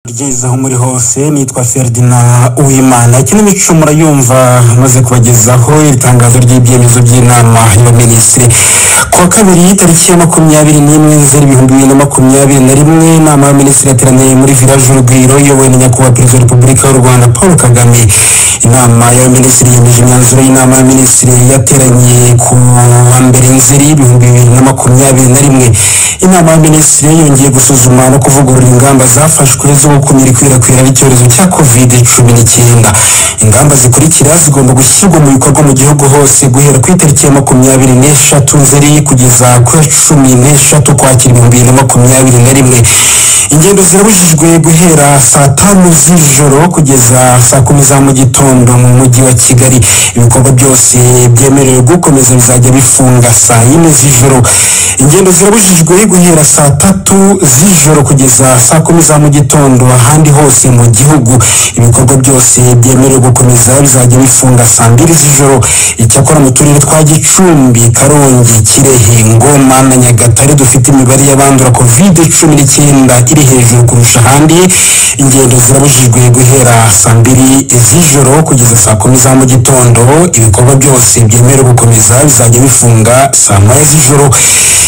Ryiza aho muri hose, nitwa Ferdinand Uwimana. Ikinamico murayumva maze kubagezaho iri tangazo ry'ibyemezo by'inama y'abaminisitiri. Ku wa kabiri, tariki ya 21 Nzeri 2021, inama y'abaminisitiri yateraniye muri Village Urugwiro, iyobowe na Nyakubahwa Perezida wa Repubulika y'u Rwanda Paul Kagame. Inama y'abaminisitiri yemeje imyanzuro y'inama y'abaminisitiri yateranye ku wa 1 Nzeri 2021. Inama y'abaminisitiri yongeye gusuzuma no kuvugurura ingamba zafashwe zo gukumira ikwirakwira ry'icyorezo cya COVID-19. Ingamba zikurikira zigomba gushyirwa mu bikorwa mu gihugu hose guhera ku itariki ya 23 Nzeri kugeza ku ya 13 Ukwakira 2021. Ingendo zirabujijwe guhera saa 5 z'ijoro kugeza saa 10 za mu gitondo mu mujyi wa Kigali. Ibikorwa byose byemerewe gukomeza bizajya bifunga saa 4 z'ijoro. Ingendo zirabujijwe guhera saa 3 z'ijoro kugeza saa 10 za mu gitondo ahandi hose mu gihugu. Ibikorwa byose byemerewe gukomeza bizajya bifunga saa 2 z'ijoro. Icyakora mu turere twa Gicumbi, Karongi, Kirehe, Ngoma na Nyagatare dufite imibare y'abandura COVID-19 iri hejuru kurusha ahandi, ingendo zirabujijwe guhera saa 2 z'ijoro kugeza saa 10 za mu gitondo. Ibikorwa byose byemerewe gukomeza bizajya bifunga saa 1 z'ijoro.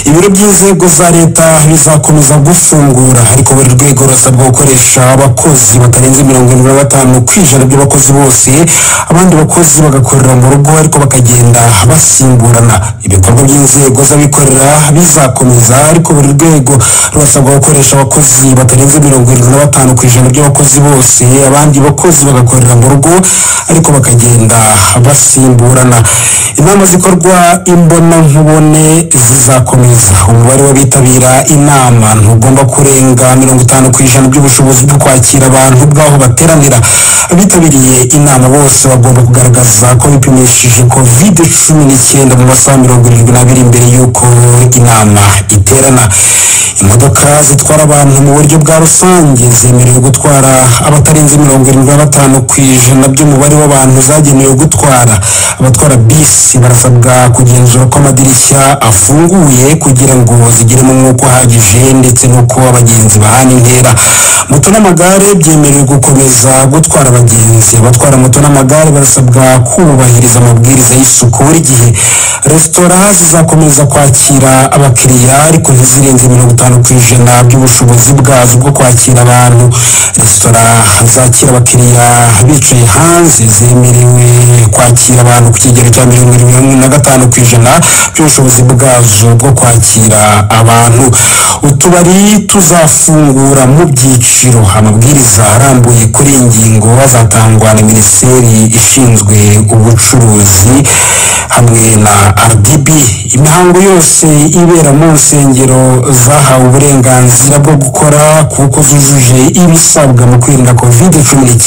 Ibiro by'inzego za leta bizakomeza gufungura, ariko buri rwego rurasabwa gukoresha abakozi batarenze 75% by'abakozi bose, abandi bakozi bagakorera mu rugo ariko bakagenda basimburana. Ibikorwa by'inzego z'abikorera bizakomeza, ariko buri rwego rurasabwa gukoresha abakozi batarenze 75% by'abakozi bose, abandi bakozi bagakorera mu rugo ariko bakagenda basimburana. Inama zikorwa imbonankubone zizakomeza. Umubare w'abitabira inama ntugomba kurenga 50% by'ubushobozi bwo kwakira abantu bw'aho bateranira. Abitabiriye inama bose bagomba kugaragaza ko bipimishije COVID-19 mu masaha 72 mbere y'uko inama iterana. Imodoka zitwara abantu mu buryo bwa rusange zemerewe gutwara abatarenze 75% by'umubare w'abantu zagenewe gutwara. Abatwara bisi barasabwa kugenzura ko amadirishya afunguye kugira ngo zigiremo umwuka uhagije, ndetse n'uko abagenzi bahana intera. Moto n'amagare byemerewe gukomeza gutwara abagenzi. Abatwara moto n'amagare barasabwa kubahiriza amabwiriza y'isuku buri gihe. Resitora zizakomeza kwakira abakiriya, ariko ntizirenze 50% by'ubushobozi bwazo bwo kwakira abantu. Resitora zakira abakiriya bicaye hanze zemerewe kwakira abantu ku kigero cya 75% by'ubushobozi bwazo bwo kwakira abantu. Utubari tuzafungura mu byiciro. Amabwiriza arambuye kuri iyi ngingo azatangwa na Minisiteri ishinzwe ubucuruzi hamwe na RDB. Imihango yose ibera mu nsengero zahawe uburenganzira bwo gukora kuko zujuje ibisabwa mu kwirinda COVID-19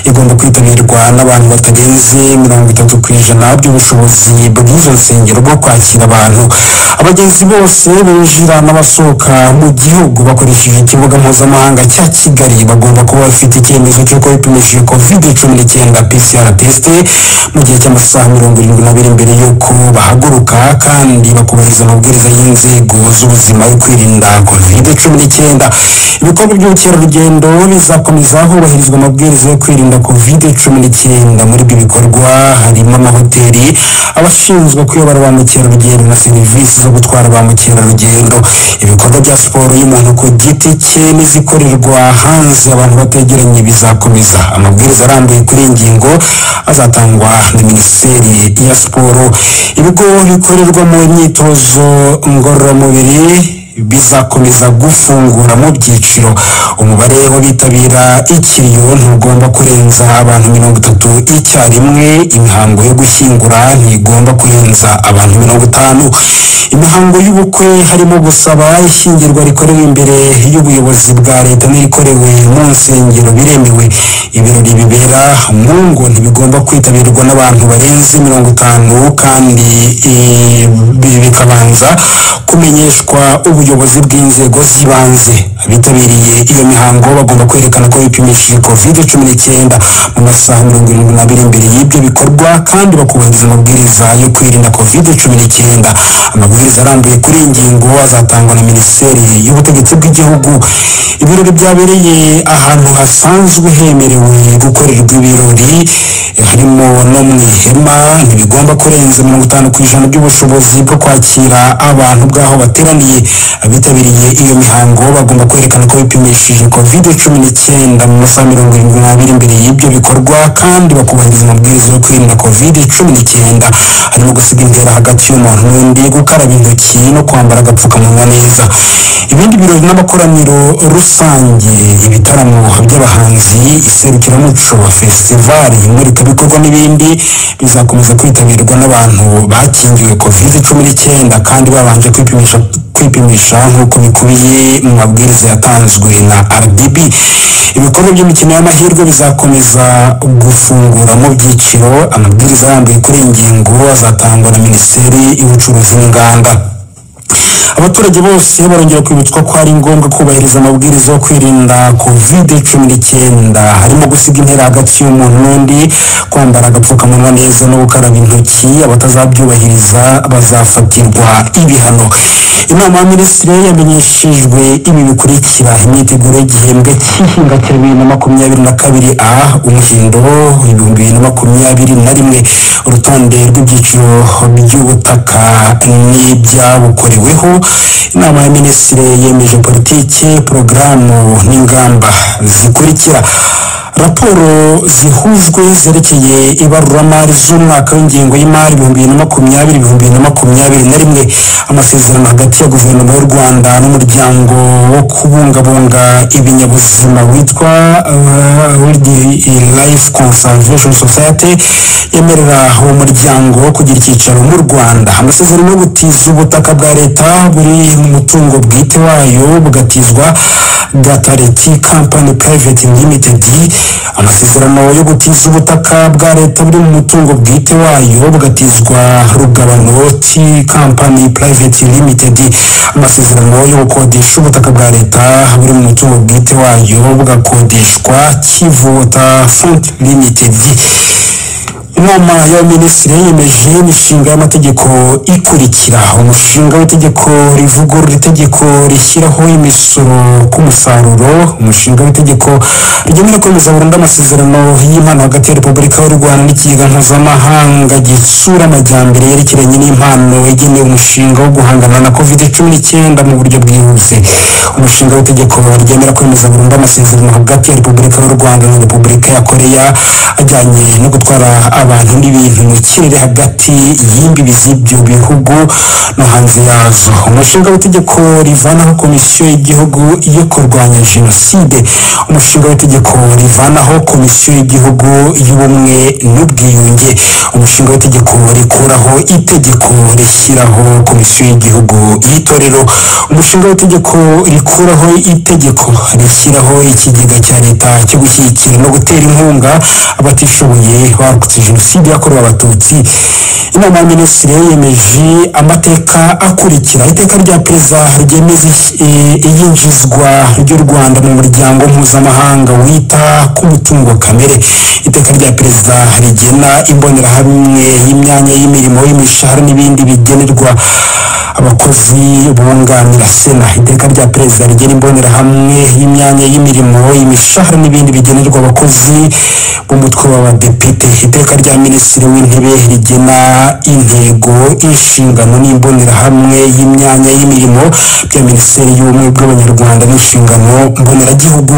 igomba kwitabirwa n'abantu batarenze 30% by'ubushobozi bw'izo nsengero bwo kwakira abantu. Abagenzi bose binjira n'abasohoka mu gihugu bakoresheje ikibuga mpuzamahanga cya Kigali bagomba kuba bafite icyemezo cy'uko bipimishije COVID-19 PCR test mu gihe cy'amasaha 72 mbere y'uko bahaguruka, kandi bakubahiriza amabwiriza y'inzego z'ubuzima yo kwirinda COVID-19. Ibikorwa by'ubukerarugendo bizakomeza hubahirizwa amabwiriza yo kwirinda COVID-19. Muri ibyo bikorwa harimo amahoteli, abashinzwe kuyobora ba mukerarugendo na serivisi zo gutwara ba mukerarugendo. Ibikorwa bya siporo y'umuntu ku giti cye n'izikorerwa hanze abantu bategeranye bizakomeza. Amabwiriza arambuye kuri iyi ngingo azatangwa na Minisiteri ya Siporo. Ibigo bikorerwamo imyitozo ngororamubiri bizakomeza gufungura mu byiciro. Umubare w'abitabira ikiriyo ntugomba kurenza abantu 30 icyarimwe. Imihango yo gushyingura ntigomba kurenza abantu 50. Imihango y'ubukwe, harimo gusaba, ishyingirwa rikorewe imbere y'ubuyobozi bwa leta n'irikorewe mu nsengero, biremewe. Ibirori bibera mu ngo ntibigomba kwitabirwa n'abantu barenze 50, kandi bikabanza kumenyeshwa ubuyobozi. n'ubuyobozi bw'inzego z'ibanze. Abitabiriye iyo mihango bagomba kwerekana ko bipimishije COVID-19 mu masaha 72 mbere y'ibyo bikorwa, kandi bakubahiriza amabwiriza yo kwirinda COVID-19. Amabwiriza arambuye kuri iyi ngingo azatangwa na Minisiteri y'Ubutegetsi bw'Igihugu. Ibirori byabereye ahantu hasanzwe hemerewe gukorerwa ibirori, harimo no mu ihema, ntibigomba kurenza 50% by'ubushobozi bwo kwakira abantu bw'aho bateraniye. Abitabiriye iyo mihango bagomba kwerekana ko bipimishije COVID-19 mu masaha 72 mbere y'ibyo bikorwa, kandi bakubahiriza amabwiriza yo kwirinda COVID-19, harimo gusiga intera hagati y'umuntu n'undi, gukaraba intoki no kwambara agapfukamunwa neza. Ibindi birori n'amakoraniro rusange, ibitaramo by'abahanzi, iserukiramuco, fesitivali, imurikabikorwa n'ibindi bizakomeza kwitabirwa n'abantu bakingiwe COVID-19 kandi babanje kwipimisha nk'uko bikubiye mu mabwiriza yatanzwe na RDB. Ibikorwa by'imikino y'amahirwe bizakomeza gufungura mu byiciro. Amabwiriza arambuye kuri iyi ngingo azatangwa na Minisiteri y'Ubucuruzi n'Inganda. Abaturage bose barongera kwibutswa ko ari ngombwa kubahiriza amabwiriza yo kwirinda COVID-19, harimo gusiga intera hagati y'umuntu n'undi, kwambara agapfukamunwa neza no gukaraba intoki. Abatazabyubahiriza bazafatirwa ibihano. Inama ya Minisitiri yamenyeshejwe ibi bikurikira: imyiteguro y'igihembwe cy'ihinga cya 2022 A umuhindo 2021, urutonde rw'ibyiciro by'ubutaka n'ibyabukoreweho. Inama ya Minisitiri yemeje politiki, porogaramu n'ingamba zikurikira: raporo zihujwe zerekeye ibaruramari z'umwaka w'ingengo y'imari 2020 2021, amasezerano hagati ya Guverinoma y'u Rwanda n'umuryango wo kubungabunga ibinyabuzima witwa Wildlife Conservation Society yemerera uwo muryango kugira icyicaro mu Rwanda, amasezerano yo gutiza ubutaka bwa leta buri mu mutungo bwite wayo bugatizwa Gatareti Company Private Limited, amasezerano yo gutiza ubutaka bwa leta buri mu mutungo bwite wayo bugatizwa Rugabano Tea Company Private Limited, amasezerano yo gukodesha ubutaka bwa leta buri mu mutungo bwite wayo bugakodeshwa Kivu Waterfront Limited. Inama y'Abaminisitiri yemeje imishinga y'amategeko ikurikira: umushinga w'itegeko rivugurura itegeko rishyiraho imisoro ku musaruro, umushinga w'itegeko rigemera kwemeza burundu amasezerano y'impano hagati ya Repubulika y'u Rwanda n'Ikigega Mpuzamahanga Gitsura Amajyambere yerekeranye n'impano igenewe umushinga wo guhangana na COVID-19 mu buryo bwihuse, umushinga w'itegeko ryemera kwemeza burundu amasezerano hagati ya Repubulika y'u Rwanda na Repubulika ya Koreya ajyanye no gutwara abantu n'ibintu mu kirere hagati y'imbibi z'ibyo bihugu no hanze yazo, umushinga w'itegeko rivanaho Komisiyo y'Igihugu yo kurwanya Jenoside, umushinga w'itegeko rivanaho Komisiyo y'Igihugu y'Ubumwe n'Ubwiyunge, umushinga w'itegeko rikuraho itegeko rishyiraho Komisiyo y'Igihugu y'Itorero, umushinga w'itegeko rikuraho itegeko rishyiraho ikigega cya leta cyo gushyigikira no gutera inkunga abatishoboye barokotse Jenoside yakorewe Abatutsi. Inama ya Minisitiri yemeje amateka akurikira: iteka rya Perezida ryemeza iyinjizwa ry'u Rwanda mu muryango mpuzamahanga wita ku mutungo kamere, iteka rya Perezida rigena imbonerahamwe y'imyanya y'imirimo, y'imishahara n'ibindi bigenerwa abakozi bunganira Sena, iteka rya Perezida rigena imbonerahamwe y'imyanya y'imirimo, imishahara n'ibindi bigenerwa abakozi b'Umutwe w'Abadepite, iteka rya Minisitiri w'Intebe rigena intego, inshingano n'imbonerahamwe y'imyanya y'imirimo bya Minisiteri y'Ubumwe bw'Abanyarwanda n'inshingano mboneragihugu,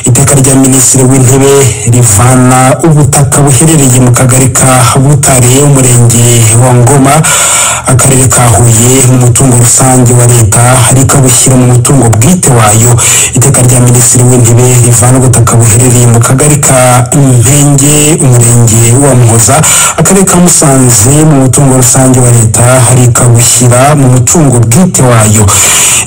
iteka rya Minisitiri w'Intebe rivana ubutaka buherereye mu Kagari ka Butare, Umurenge wa Ngoma, Akarere ka Huye mu mutungo rusange wa leta rikabushyira mu mutungo bwite wayo, iteka rya Minisitiri w'Intebe rivana ubutaka buherereye mu Kagari ka Mpenge, Umurenge wa Muhoza, Akarere ka Musanze mu mutungo rusange wa leta rikabushyira mu mutungo bwite wayo.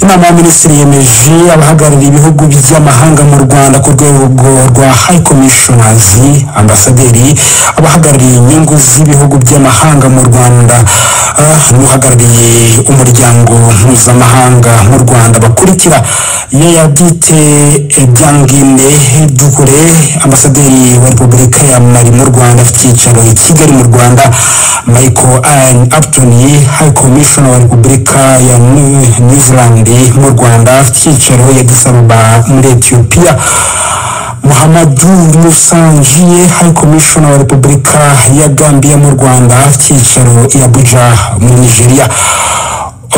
Inama ya Minisitiri yemeje abahagarariye ibihugu by'amahanga mu Rwanda ku rwego rwa High Commissioners, ambasaderi, abahagarariye inyungu z'ibihugu by'amahanga mu Rwanda n'uhagarariye Umuryango Mpuzamahanga mu Rwanda bakurikira: Yayadite Byangine Dukure, ambasaderi wa Repubulika ya Mali mu Rwanda, afite icyicaro i Kigali mu Rwanda; Michael Ian Upton, High Commissioner wa Repubulika ya New Zealand mu Rwanda, afite icyicaro i Addis Ababa muri Ethiopia; Muhammadu Musanjiye, High Commissioner wa Repubulika ya Gambia mu Rwanda, afite icyicaro i Abuja muri Nigeria;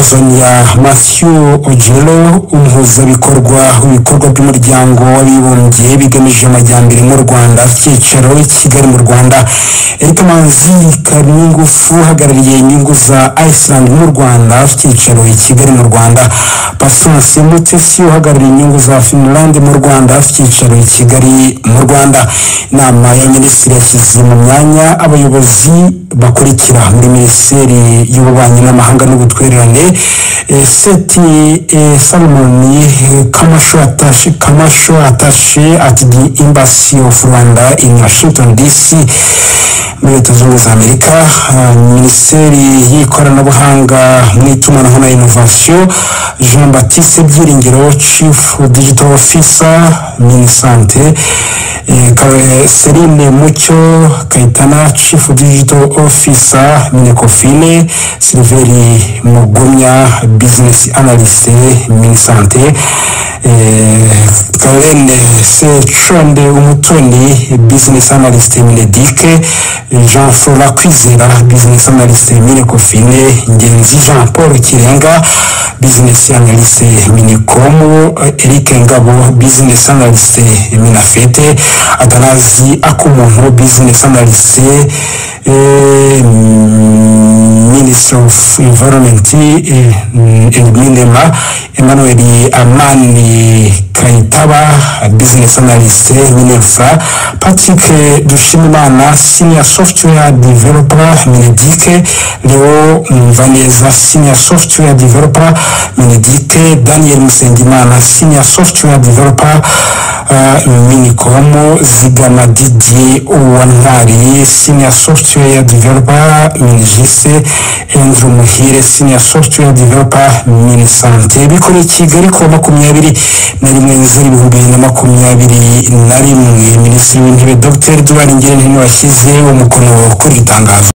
Ozonia Matthew Ojelo, umuhuzabikorwa w'ibikorwa by'Umuryango w'Abibumbye bigamije Amajyambere mu Rwanda, afite icyicaro i Kigali mu Rwanda; Eric Manzi Karingufu, uhagarariye inyungu za Iceland mu Rwanda, afite icyicaro i Kigali mu Rwanda; Patience Mutesi, uhagarariye inyungu za Finland mu Rwanda, afite icyicaro i Kigali mu Rwanda. Inama ya Minisitiri yashyize mu myanya abayobozi bakurikira muri Minisiteri y'Ububanyi n'Amahanga n'Ubutwererane: Seti Salomon, Commercial Attaché at the Embassy of Rwanda in Washington DC, muri Leta Zunze Ubumwe za Amerika. Minisiteri y'Ikoranabuhanga mu Itumanaho na Inovasiyo: Jean Baptiste Byiringiro, Chief Digital Officer, MINISANTE; Serine Mucyo Kayitana, Chief Digital Officer, MINECOFIN; Silveri Mugumya, Business Analyst, MINISANTE; Karene Seconde Umutoni, Business Analyst, MINEDUC; Jean Flora Kwizera, Business Analyst, MINECOFIN; Ngenzi Jean Paul Kirenga, Business Analyst, MINICOM; Eric Ngabo, Business Analyst, MINAFFET; Atanazi Akumuntu, Business Analyst, Minister of Environment and MINEMA; Emmanuel Amani Kayitaba, Business Analyst, MININFRA; Patrick Dushimimana, Senior Software Developer, MINEDUC; Leo Mvaneza, Senior Software Developer, MINEDUC; Daniel Musengimana, Senior Software Developer, MINICOM; Zigama Didier Uwantwari, Senior Software Developer, MINIJUST; Andrew Muhire, Senior Software Developer, MINISANTE. Bikoreye Kigali kuwa 21 Nzeri 2021. Minisitiri w'Intebe Dr Edouard Ngirente washyize umukono kuri iri tangazo.